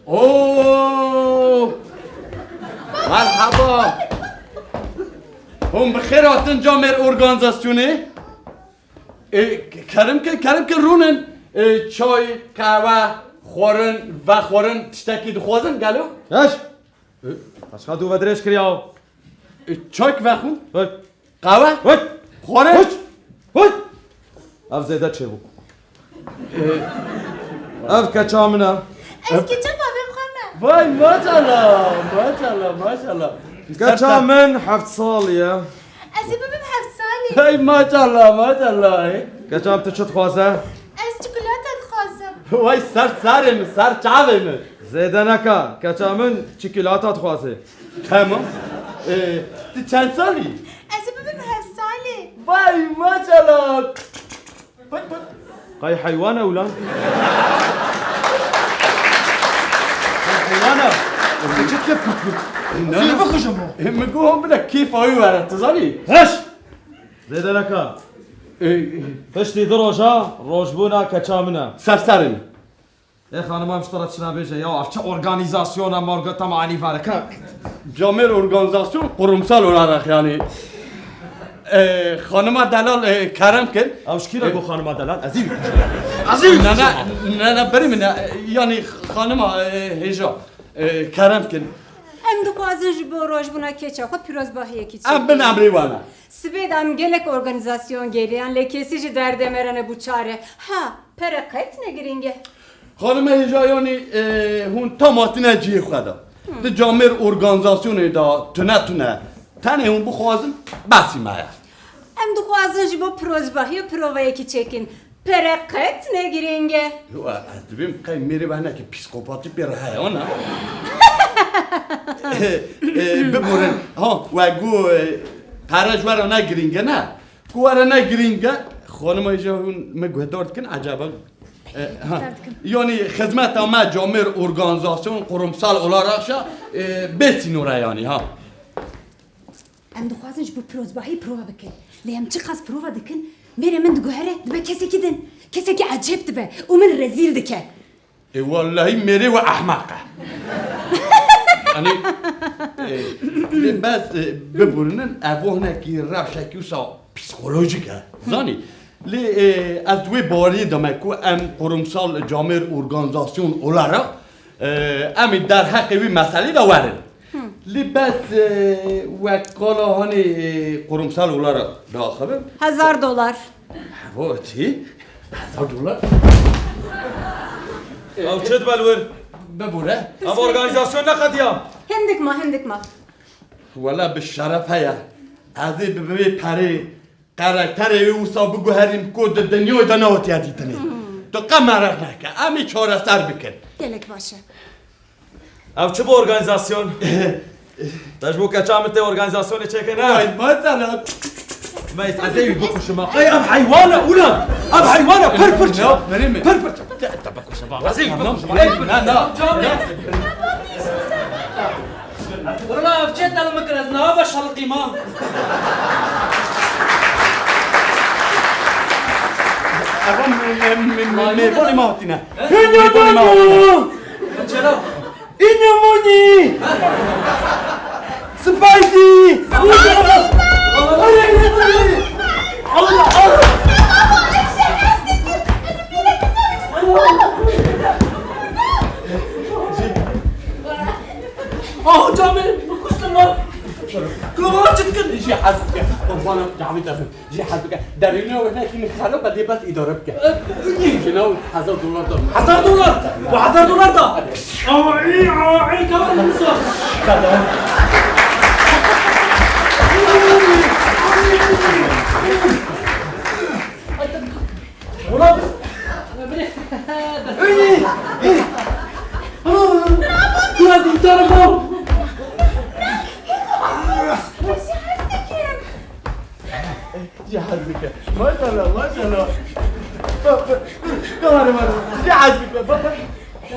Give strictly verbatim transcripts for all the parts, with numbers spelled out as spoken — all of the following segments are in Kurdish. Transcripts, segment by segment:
Oo! Merhaba! Hûn bi xêr hatin camêr organîzasyonê. E, kerem ke, kerem ke rûnin. E, çay, qehwe, xwarin, vexwarin, tiştekî dixwazin gelo? Heş! E? Başka dû ve dirêj kiriya. E, çayk vexwin? Hut. Qehwe? Hut! Xwarin? Hut! Hut! Ev zêde çêbû. E, Ev keça min e. Ez keça bavê xwe me. Vay, maşallah, maşallah, maşallah. Keça min heft salî ye. Ez ê bibim heft salî. Hey, maşallah, maşallah, hey. Keça min, tu çi dixwaze? Ez çikolata dixwazim. Vay, ser serê min, ser çavê min. Zêde neke, keça min çikolata dixwaze. Tamam. Ee, tu çend salî? Ez ê bibim heft salî. Vay, maşallah. Pıt pıt. Qey heywan e ulan. Qey heywan e. Çi dike pıt pıt? Zî bixujim o. E, min got hûn bide kêfa wî were, tu zanî? Heş! Zêde neka. E, Piştî du roja, rojbûna keça min e. Ser serê min. Ê xanima, em ji te re tişt nabêje ya, ev çi organîzasyona morgeta me anî varike? Camêr organîzasyon kurumsal olarak yani. E, xanima delal, e, kerem kin. Ew ji kî re got xanima delal? Ez ê wî kujim. Ez ê wî Ne, ne, kujim. Ne, ne, berê min, e, yani xanima, e, hêja, e, kerem kin. Em dixwazin ji bo rojbûna keça xwe pîrozbahiyekî çêkin. Em bin emrê we ne. Sibê de em gelek organîzasyon geriyan, lê kesî ji derdê me re nebû çare. Ha, pere qet ne girîng e. Xanime hêja, yanî, e, hûn tam hatine cihê xwe de. Di camêr organîzasyonê de tune tune tenê hûn bixwazin, besî me ye. Em dixwazin ji bo pîrozbahiyê provayekî çêkin. Pere qet ne girîng e. Yo, ez dibêm qey mêrê we hinekî psîkopatî pê re heye, ana? E, e, biborin. Ha, we got, e, pere ji we re ne girîng e, ne? Ku were ne girîng e, xanima hêja hûn me guhdar dikin, ecaba? E, ha. Guhdar dikim. Yanî xizmeta me camêr organîzasyon kurumsal olarak şa, e, bê sînor e yanî, ha. Em dixwazin ji bo pîrozbahî prova bikin. Lê em çiqas prova dikin, mêrê min diguhere, dibe kesekî din. Kesekî ecêb dibe û min rezîl dike. E, wellahî mêrê we ehmeq e. Yanî, e, lê bes, e, biborînin, ev hinekî rewşekî wisa psîkolojîk e. Zanî? Lê, e, ez di wê baweriyê de me ku em kurumsal camêr organîzasyon olarak, e, em ê derheqê wî meselê de werin. Lê bes, e, wek qala hanê, e, kurumsal olarak daxivim. Hezar dolar. Hevo çi? Hezar dolar? Ew çi dibe li wir? Bibûre. Ev organîzasyon ne qediya? Hindik ma, hindik ma. Wela bi şeref heye. Ez ê bi vê perê karakterê wê wisa biguherîm ku di dinyayê de nehatiye dîtinê. Tu qe meraq neke. Em ê çareser bikin. Gelek baş e. Ev çi bu organîzasyon? Te ji bo keça min tê organîzasyonê çêke ne? Ay, maşallah. Meyt, ez ê wî bikuşim ha. Ey, ev heywan e, ulan! Ev heywan e, pir pir çi? Ya, vereyim mi? Pir pir çi? Te, te bikuşim ha. Ez ê wî bikuşim ha. Ey, na, na. Wala ev çê te li min kir, ez niha be şelqî ma. Ev me, me, me, me, me, mêvanê me hatîne. Mêvanê me hatîne. Çera? Îne monî! Spidey! Spidey! Allah, Allah! Ah, camê, kuştum lan! Kurban çitkin! Jî hez, kurbanım, camî tefin. Jî hez bike. Derûnê wê nekî min xelo be, dê bes îdare bike. Jî nav hezar dolar da. Hezar dolar? Bu hezar dolar da. Ay, ay, ay, tamam, Musa. Tamam. Ulan. Ay, ay. Ulan, bir tane bal. Jî hez bike. Maşallah, maşallah. Bak, bak, dur, dur, dur, dur. Jî hez bike. Bak, bak.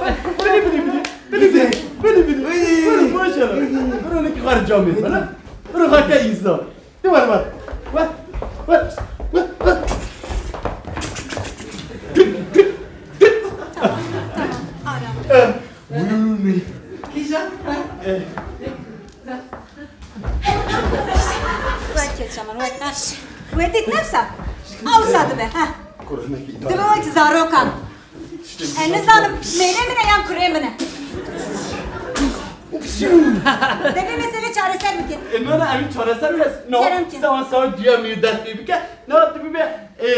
Bak, bili, bili, bili. Bili, bili, bili. Ay. Bili, maşallah. Bili, ne kadar cami. Bili, bili, hakka insan. Dur, bak, bak. Bak, bak, bak, bak. Wisa. Awsa dibe, ha. Dibe wek zarokan. E, nizanim, mêrê min e yan kurê min e? Dê vê meselê çareser bikin. E, na, na, em çareser bike. No, kerem ki. Sawa, sawa, duya min dest pê bike. Na, tu bibe, e,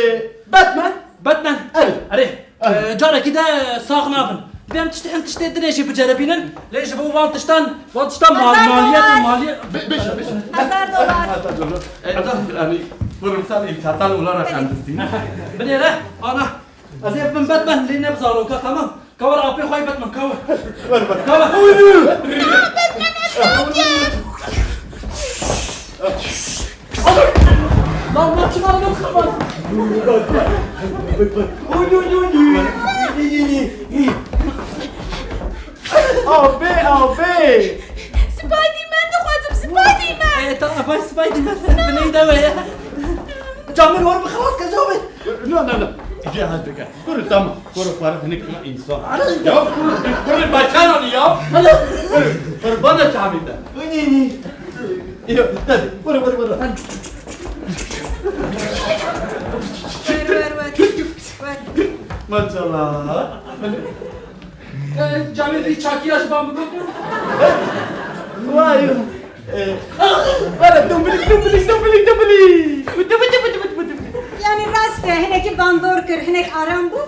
Batman. Batman. Evet. Erê, evet. E, carekî de sax nabin. Divê em tiştê, em tiştê dinê jî biceribînin. Lê ji bo van tiştan, van tiştan mal-, Hezar maliyet, dolar. Maliyet. Be-, beş, beş. Hezar dolar. Hezar dolar. E, hezar, yani, kurumsal, imkansal olarak endüstri. Binêre, ana. Ez ê bibim Batman, lê ne bi zaroka, tamam? Ka were apê xwe yê Batman, ka were. Were, were. Ka were. Lan, lan, çi lan, lan, lan. Oy, oy, oy, oy. Apê, apê. Spiderman dixwazim, Spiderman. E, ta, vay, Spiderman, bineyda we ya. Camir, were bi xelas ke, Camir. No, no, no. Îdî hez dike. Kuro, tamam. Kuro, para hinek ma insan. Ya kuro, kuro başaran ya. Kuro, kurbana çamî de. Yo, hadi. Kuro, kuro, kuro. Ver, ver, ver. Ver. Maşallah. Ee, Camir, bir çakiya ji ban bigot. Vay. Ee, Were, dumbilik, dumbilik, dumbilik, dumbilik. Yani rast e, hinekî bandor kir, hinek aram bû.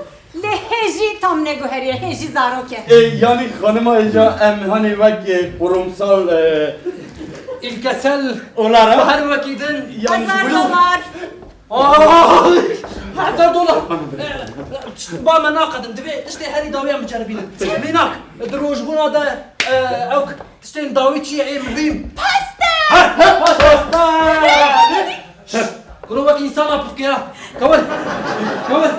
Lê hê jî tam neguheriye, hê jî zarok e. E, yani xanima hêja em hani wek, e, kurumsal, e, ilkesel olarak her wekî din. Yani hezar dolar. Ay! Hezar dolar. E, tişt ba me naqedin. Divê tiştê herî dawî em biceribînin. Mînak, di rojbûna de, e, ew tiştên dawî çi ye ê muhîm? Pasta! Ha, ha, pasta! Kuro wek însan a pifke ya. Kawir. Kawir.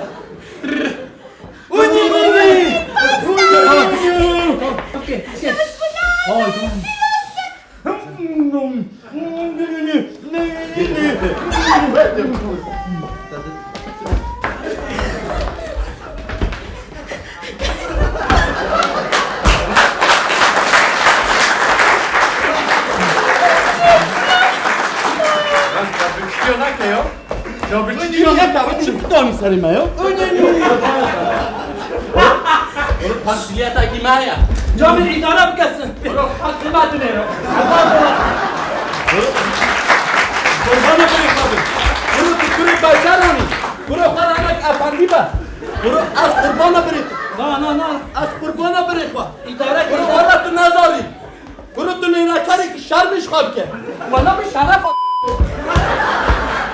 Uy, uy, uy, uy. Pasta! Pifke, pifke. Ay, tamam. Ya bir şey yok. Ya bir şey yok. Oğlum, pantiliyata kim ya? Camir, îdare bike. Oğlum, pantiliyata ne ya? Oğlum, kurbanı bırakmadım. Oğlum, bir kürek başarmadım. Kuro xwe ranak efendî be. Kuro ez qurbana birê. Na, na, na. Ez qurbana birê xwe. Îdare kuro wala tu nazanî. Kuro tu nênakarê ki şermî ji xwe bike. Wala bi şeref a-,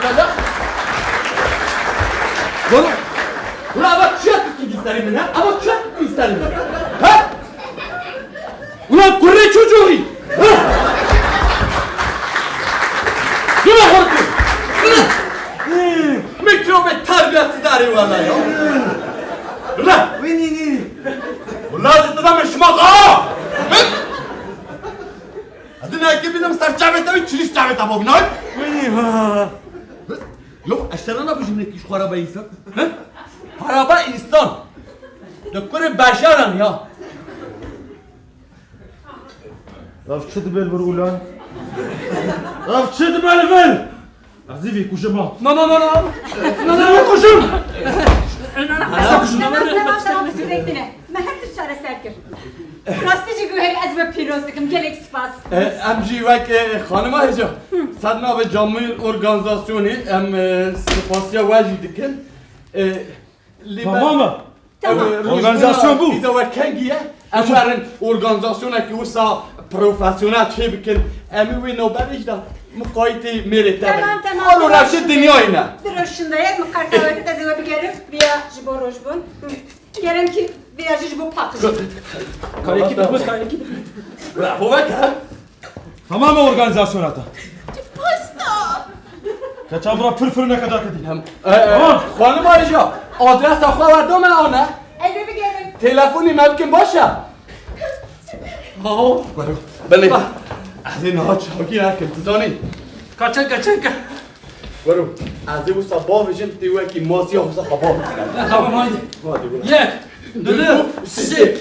Wala. Kuro. Kuro ava çiya tu kî serê min he? Ava çiya tu kî serê min? He? Ulan kurê çocuğu! Dur lan hortum! Mikrobe terbiyesiz arı valla ya! Ulan! Ulan zıttı da mişmak ha! Adın ne ki bizim serçe ve tabii çiliş çare tabi bunlar? Yok, eşlerine bu cümle iş araba insan. He? Araba insan. Doktoru başaran ya. Ev çi dibe li vir ulan? Ev çi dibe li vir? Ez ê vê kujim ha. Na, na, na, na. Na, na, na. Vê kujim. Tamam, tamam, tamam, siz bekleyin. Me her tür çareser kir. Rastî jî guherî ez we pîroz dikim. Gelek spas. E, em jî wek, e, xanima hêja. Ser navê Camîr Organîzasyonê em, e, spasiya we jî dikin. E, Lê Tamam mı? Tamam. Ew, e, Organizasyon bu. Îza we kengî ye? Em werin organizasyonekî wisa profesyonel çêbikin. Em ê wê navberê jî de miqayîtê mêrê te bin. Tamam, tamam. Alo, reşê dinyayê ne. Di roj şindaye, min qerta we dide, ez ê we bigerim, viya ji bo rojbûn. Hı. Gerem ki, viya jî ji bo paqijî. Karê kî dikmez, karê kî dikmez. Bravo, bak ha. Tamam mı organizasyona ta? Pasta! Keçan bura pir pir ne kadar dedi. Hem, e, e, Tamam. Xanim Ayşe, adresa xwe ver do me ana. Ez ê bigerim. Telefonî me bikin baş e. Hav. Belê. Ez ê niha çavkî nekim, tu zanî. Kaçın, kaçın, kaçın. Wero, ez ê wisa bavêjim, tê wekî masiya wisa xwe bavêjim. Tamam, haydi. Hadi, wero. Yek, du, sisê.